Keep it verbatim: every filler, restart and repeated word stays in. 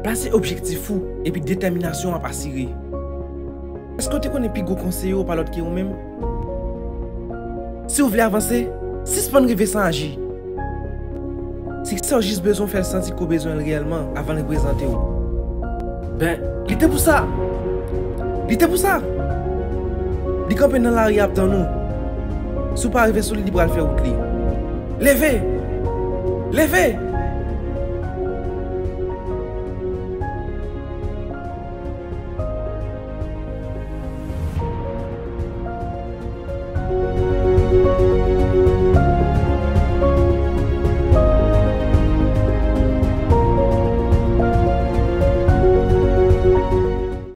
Sa se objektif ou, epi detèminasyon w ap asire. Èske w te konnen pi gwo konseye w pa lòt ke ou menm? Si w vle avanse, sispann reve san aji. Siksè w jis bezwen w fè l santi ke w bezwen l reyèlman avan l reprezante w. Ben, li te pou sa! Li te pou sa! Li kanpe nan lari ap tann ou. Si w pa rive sou li, li pral fè wout li. Leve! Leve!